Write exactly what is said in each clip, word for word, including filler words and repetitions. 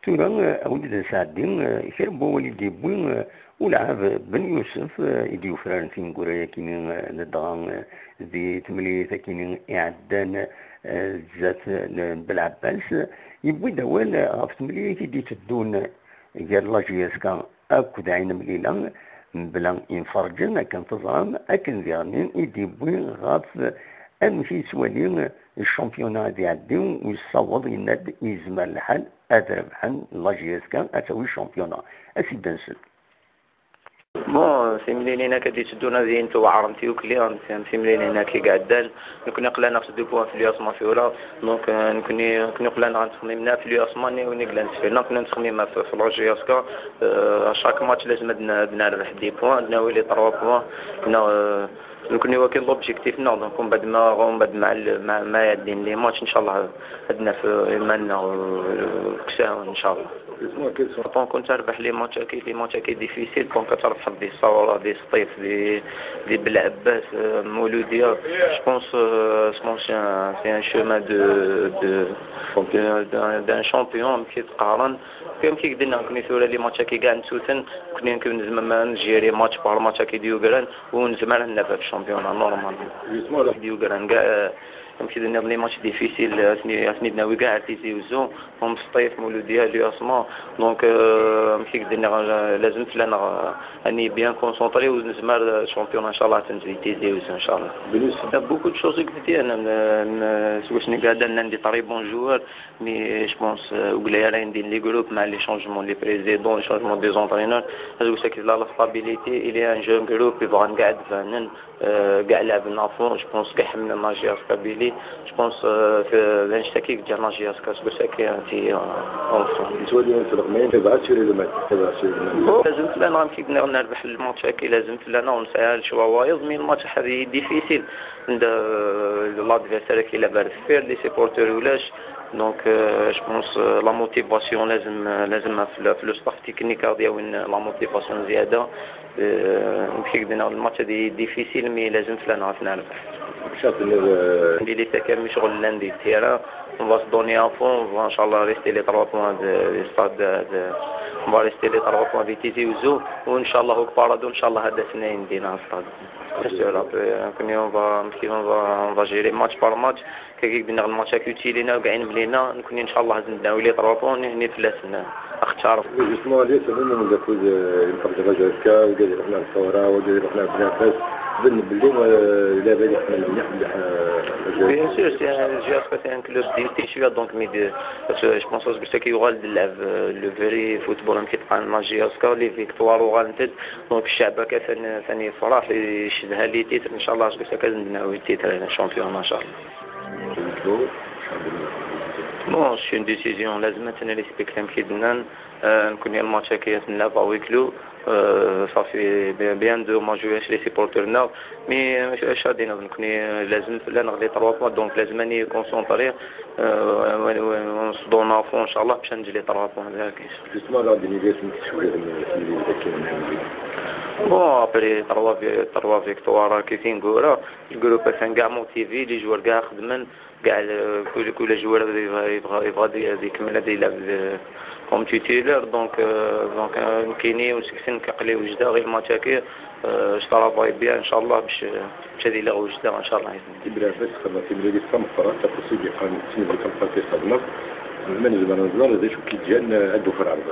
Tura, eh, awi-d ad nesɛeddi, eh, kra n wawal i d-yewwi, eh, ulɛab Ben Yusef, eh, i d-yufraren tineggura-yakini, eh, ladɣa, eh, di temlilit akini iɛeddan, eh, zdat, eh, n Belɛebbas, eh, yewwi-d awal, eh, ɣef temlilit i d-iteddun, eh, gar la J S K akked Ɛin Mlila, mebla imferǧen, akken teẓram, akken diɣen i d-yewwi ɣef, eh, amek i yettwali, eh, ccampiuna ad iɛeddi u yessaweḍ, yenna-d yezmer lḥal ad rebḥen la J S K, ad tawi ccampiuna. Ad s-id-nsel. Bon, timlilin akka d-itteddun ad int-weɛrent yukli, timlilin akka i iɛeddan. Nekni aql-aneɣ s deux points fil classement tura. Donc, euh, nekni, nekni aql-aneɣ nettxemmim na fil classement ni win i yellan sfir. Nekni nettxemmim ɣef, ɣef la J S K. Euh, chaque match lazem ad n-, ad nerbeḥ dix points, ad nawi les trois points. Neɣ, euh, nekni wakin l'objectif-nneɣ. Donc, umbeɛd ma, umbeɛd ma, ma, ma ɛeddin les matchs, inchallah, ad naf, euh, iman-nneɣ, euh, deg usahu, inchallah. Tant que terbeḥ les matchs-agi, les matchs-agi difficiles, tant que terbeḥ di Sawra, di Sṭif, di, di Belɛebbas, euh, Mouloudia, je pense, euh, je pense c'est un, c'est un chemin de, de, de, d'un, d'un champion, amek i t-qqaren. Puis amek i k-d-nniɣ, nekni tura les matchs-agi kɛa nettuten, nekni amek nezmer ma ngérer match par match-agi d-yugran, u nezmer ad naf ɣef championnat normal. Justement, d-yugran kɛa, euh, amek i d-nniɣ, les matchs difficiles, euh, ad ten-, ad ten-id-nawi kɛa ar Tizi Uzzu. Ur msṭif Mouloudia, l'U S M A. Donc, euh, amek i k-d-nniɣ, euh, lazem fell-aneɣ, euh, ad nili bien concentrés u nezmer, euh, championnat, inchallah, ad t-nzid Tizi Uzzu, inchallah. Il y a beaucoup de choses i k-d-nnan, euh, euh, s wacu i iɛeddan, nnan des très bons joueurs, mais je pense, euh, ur yelli ara yendin les groupes, mais les changements, les présidents, les changements des entraîneurs, parce que c'est que là, la stabilité, il y a un jeune groupe, yebɣan kɛa ad d-banen, euh, kɛa lɛebn à fond, je pense kɛa ḥemmlen la J S K Kabylie, je pense, euh, d annect-agi i yeǧǧan la J S K seg wass-agi, euh, ti, euh, en fond. Nettwali ur tleɣmin, tebɣa assurer le match, tebɣa assurer le match. Bon, lazem fell-aneɣ, amek i d-nniɣ, nerbeḥ lmatch-agi, lazem fell-aneɣ ur nesɛi ara lecwa wayeḍ, mais lmatch-agi difficile. Anda, euh, l'adversaire-agi yella ar deffir, les supporters ulac. Donc, euh, je pense, euh, la motivation, lazem, euh, lazem ɣef le, ɣef le staff technique ad yawin la motivation ziada. Euh, amek i k-d-nniɣ, lmatch-agi difficile, mais lazem fell-aneɣ ad t-nerbeḥ. Amek i tenniḍ, euh, Mlila kan, mais ccɣel llan di terrain, on va se donner à fond, on va, inchallah, rester les trois points de, du stade de, de, on va rester les trois points de Tizi Ouzou, u inchallah, au parado, inchallah, ad d-asen ayen din, à stade. Bien sûr, après, euh, on va, on va, on va gérer match par match. Kagi i d-nniɣ, lmatch-agi utile-ina, kɛa i Mlila, nekni, inchallah, ad d-nawi les trois points, nehni fell-asen, axaṭer. Oui, justement, les semaines, on a posé une partie de la J S K, وقاعد رحنا للثورة، وقاعد رحنا بلافاس. بن بلي، آه، لا بالي حنا مليح، مليح، آه، Bien sûr, c'est un, J S K, c'est un club d'été, شوية, donc, mais de, parce que je pense que c'est qu'il y aura de la, euh, le vrai football, un petit peu, la J S K, les victoires, وغنتد. Donc, الشعب كان ثاني فرح، يشدها les titres, إن شاء الله، parce que c'est كان ناوي titre, champion, إن شاء الله. Bon, c'est une décision, لازم تنريسبكتي كي دنان. آه، نكون الماتش كي تنلعب à huis clos. آه، صافي، bien, bien de ما جوياش les supporters ناو. Mais، آه، اش غادي نظن، نكون لازم لا نغلي trois points, donc لازم اني concentré. آه، ون-، ون-، ونصدونا فو ان شاء الله باش نجلي trois points هكا. Justement, là, des milliers de شوية من، من اللي كاين هنا. Bon, après trois vi-، trois victoires كي تنقول، الجروب كان كاع motivé، les joueurs كاع خدمن. كاع ال-، كل، كل joueur يبغى، يبغى، يبغى دي-، يكمل هذا يلعب ب-، comme titulaire. Donc، euh، donc، euh، نكيني ونسكسن كقلي وجده غير الماتش هاكي، آه، je travaille bien ان شاء الله باش، باش هذه اللي وجده ان شاء الله. إبراهيم، بس خدمة في مدينة سمسرة، تفاصيل يقام تسمى بكم فاتي صدمة. ما نزمر نزمر، هذا شو كي تجان، آه، أدو في العرض.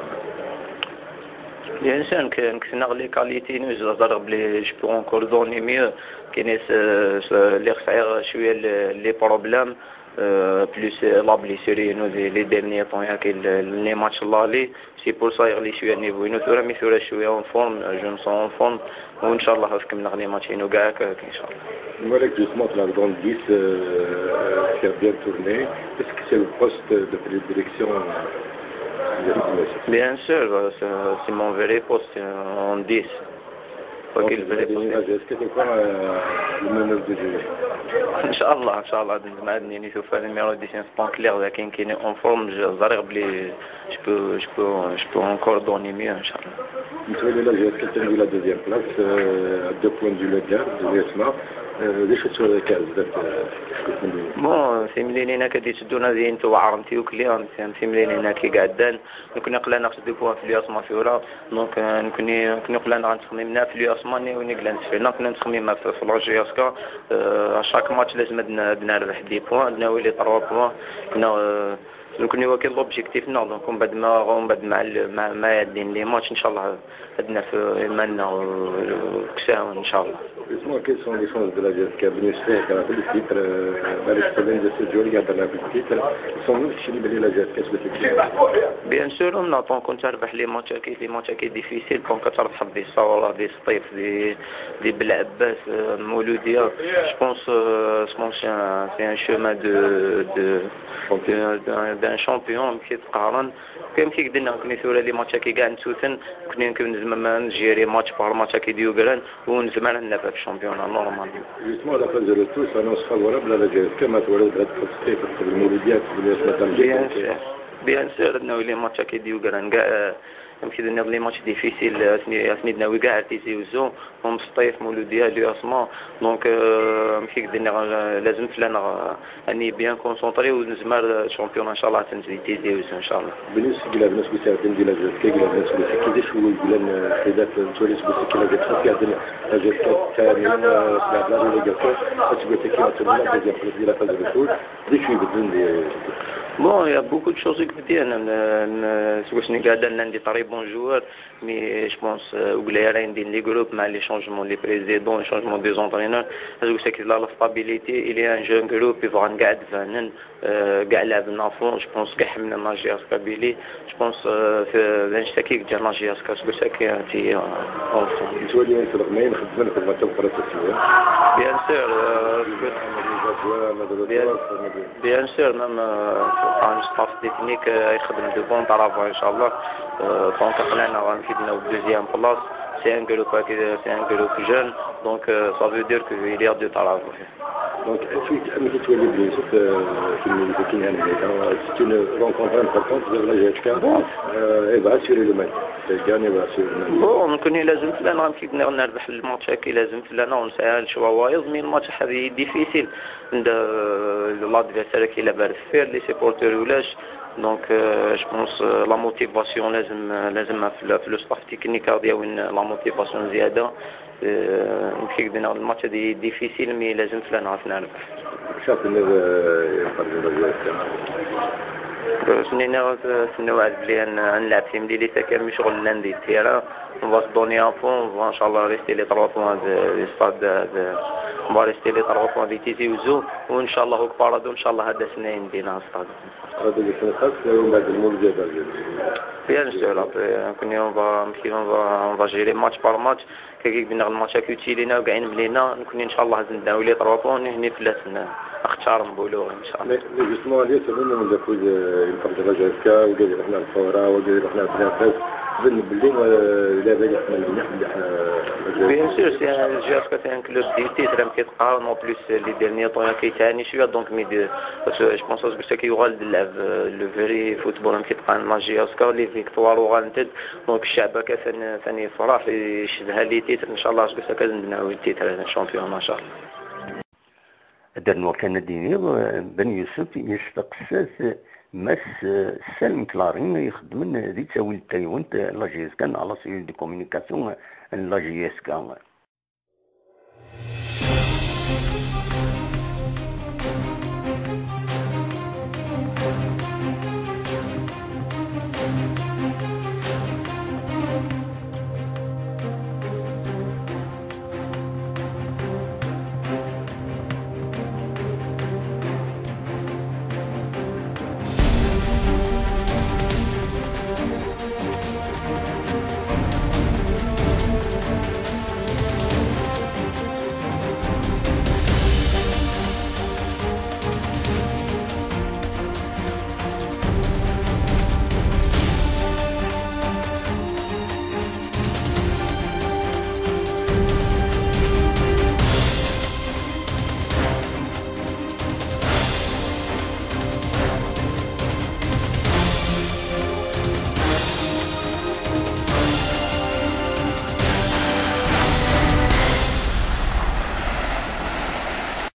Bien sûr, نك-، نكسنا les qualités, nous, je dois dire, je peux encore donner mieux. كاين س-، س-، اللي خسر شوية ل-، les problèmes. Euh, plus, euh, la blessure, you know, les, les derniers temps, il y a que le, les matchs là, les, c'est pour ça, il y a les joueurs niveau, you know, ثورة, mais ثورة شوية en forme, euh, je me sens en forme, وإن شاء الله غنكمل les matchs, you know, كاع، كاع، إن شاء الله. Voilà, justement, là, dans le dix, euh, qui a bien tourné. Est-ce que c'est le poste de prédilection, euh, de Bien sûr, euh, c'est, c'est mon vrai poste, euh, en dix. Donc, vous allez jouer jusqu'à quoi, euh, le meneur de jeu ? ان شاء الله، ان شاء الله. هاد المعاد نيني شوف هذا numéro dix, c'est pas clair, لكن كاين en forme, je, زرير بلي je peux, je peux, je peux encore donner mieux ان شاء الله. نتولي la J S K تنوي la deuxième place, euh, à deux points du leader, de l'U S M A. D acu tura akka zdat? Bon, timlilin akka d-itteddun ad int weɛrent yukli, timlilin akka iɛeddan. Nekni qlan-aɣ-d deux points f l'U S M A tura. Donc, euh, nekni, nekni qlan-aɣ nettxemmim f l'U S M A-nni win i yellan deffir-nneɣ, nekni nettxemmim f, f la J S K. Euh, à chaque match, lazem ad n-, ad nerbeḥ dix points, ad nawi les trois points. Nekni, euh, nekni wakin l'objectif-nneɣ, donc, umbeɛd ma, umbeɛd ma, ma, ma ɛeddin les matchs, inchallah, ad naf, euh, iman-nneɣ, euh, deg usawen, inchallah. Justement, quelles sont les chances de la J S K? Bien sûr, c'est un problème de ce jour, il y a de la petite titre. Ils sont venus chez les la J S K, est-ce que c'est bien sûr, on attend qu'on terbeḥ les matchs qui, les matchs qui difficiles, donc terbeḥ des Saoura, des Sṭif, des, des Belɛebbas, euh, Mouloudia. Je pense, euh, je pense que c'est un, c'est un chemin de, de, de, d'un, d'un champion qui est Karan. Comme qui dit, donc, on est sur les matchs qui gagnent tout, on est que nous, on gère match par match qui est grand. Ur nezmir ad naf ɣef championnat normal. Justement, la phase de retour s'annonce favorable à la J S K, ma twalaḍ belɛad txeṣṣ tqibel Mouloudia, tebni madame. Bien sûr, bien sûr, ad nawi les matchs-agi d-yugran kra, euh, amek i d-tenniḍ, les matchs difficiles, euh, ad ten-, ad ten-id-nawi kra ar Tizi Uzzu, Msṭif, Mouloudia, l'U S M A. Donc, euh, amek i d-tenniḍ, euh, lazem fell-aneɣ, euh, Ani bien concentré ur nezmir, euh, championnat, inchallah, ad t-nzid Tizi Uzzu, inchallah. Benis, gla benis bu serdin di la J S K, gla benis bu seki, d acu i yellan, euh, xilaf, euh, tura seg useki la J S K, la J S K, euh, la J S K, la deuxième place de la phase de retour, d acu i ibeddlen di... Bon, il y a beaucoup de choses qui viennent, euh, euh, seg wasmi i d-llan des très bons joueurs. Mais je pense, euh, ur yelli ara yendin les groupes, mais les changements, les présidents, les changements des entraîneurs, parce que c'est que là, la stabilité, il y a un jeune groupe, ils vont regarder, euh, gars, là, en fond, je pense que la J S K Kabylie, je pense, euh, c'est un chaki qui a la J S K, c'est ça qui est, euh, en fond. Tu vois, il y a un truc, mais il faut que je me fasse un peu de... Bien sûr, euh, bien, Bien sûr, même, euh, un staff technique, euh, يخدم de bon travail, inchallah. Euh, donc, احنا نكيدنا au deuxième place. C'est un groupe, euh, c'est un groupe jeune. Donc, euh, ça veut dire qu'il y a du travail. Donc, ensuite, أمك تولي بلي شفت، آه، في المدينة هنا، c'est une rencontre importante vers la J S K. Bon. Euh, elle va assurer le match. Elle gagne, elle va assurer le match. Bon, نكون لازم فلان غنمشي نربح الماتش هاكي، لازم فلان ونسعى لشوا وايض، mais الماتش هذه difficile. عند l'adversaire كي لابار فيه، les supporters ولاش. Donc, euh, je pense, euh, la motivation لازم، لازم في ال-، في le staff technique هذه وين la motivation زيادة. Euh, نمشي بين الماتش هذه difficile، mais لازم فلان عرفنا نربح. شاف الناس، آه، يخرجوا الرجال كمان. سنينا، سنينا واحد بلي ن-، نلعب في مليلي ساكن، مش شغل lundi تيرا. On va se donner à fond, on va, inchallah, rester les trois points de, du stade de, de, on va rester les trois points de Tizi Ouzou, وإن شاء الله هوك بارادو، إن شاء الله هذا السنة يمدينا الستاد. هذا اللي كان خاص، ومن بعد المولودية ديال الجزائر. Bien sûr, après, نكوني on va, نمشي on va, on va gérer match par match. كي قلنا الماتش كي تيلينا وكاين بلينا، نكوني إن شاء الله زدنا ولي trois points، هني في اللسن. اختار نقولوه إن شاء الله. Mais, mais justement, اليوم سمعنا من دافوز، آه، ينفرد الرجاء كا، وقال لك احنا الفورة، وقال لك احنا بلاد بس. ظن باللي، آه، لا بالي احنا مليح، مليح، آه، الرجاء. Bien sûr, c'est un, J S K, c'est un club de titre، كيتقارن، en plus، les derniers temps، كيتعاني شوية، donc، mais de, parce que je pense que c'est qu'il y aura de la, le vrai football، كيتقارن مع J S K، les victoires وغانتد، donc، الشعب كا ثاني، ثاني يفرح، يشدها les titres، إن شاء الله، parce que c'est que le titre، champion، إن شاء الله. Ad rnuɣ kan ad d-iniɣ, Ben Yusef yesteqsa-t Mass Salem Clarin ixeddmen di ttawil n taywent n la J S K neɣ la cellule de communication n la J S K.